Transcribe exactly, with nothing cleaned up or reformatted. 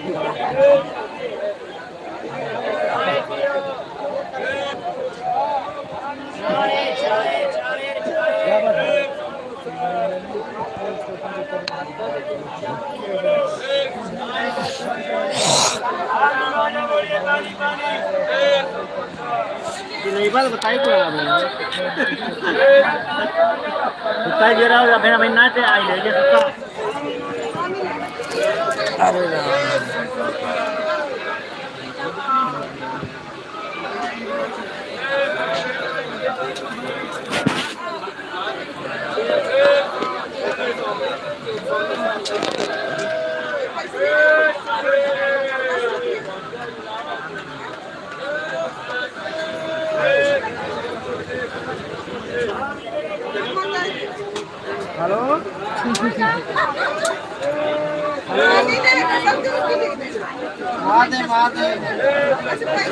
ये नहीं बात बताई तो यार मैंने। बताई दे रहा हूँ, अभी, अभी ना ते आई ले, ये सुता। अरे राम। हेलो। महादेव, महादेव।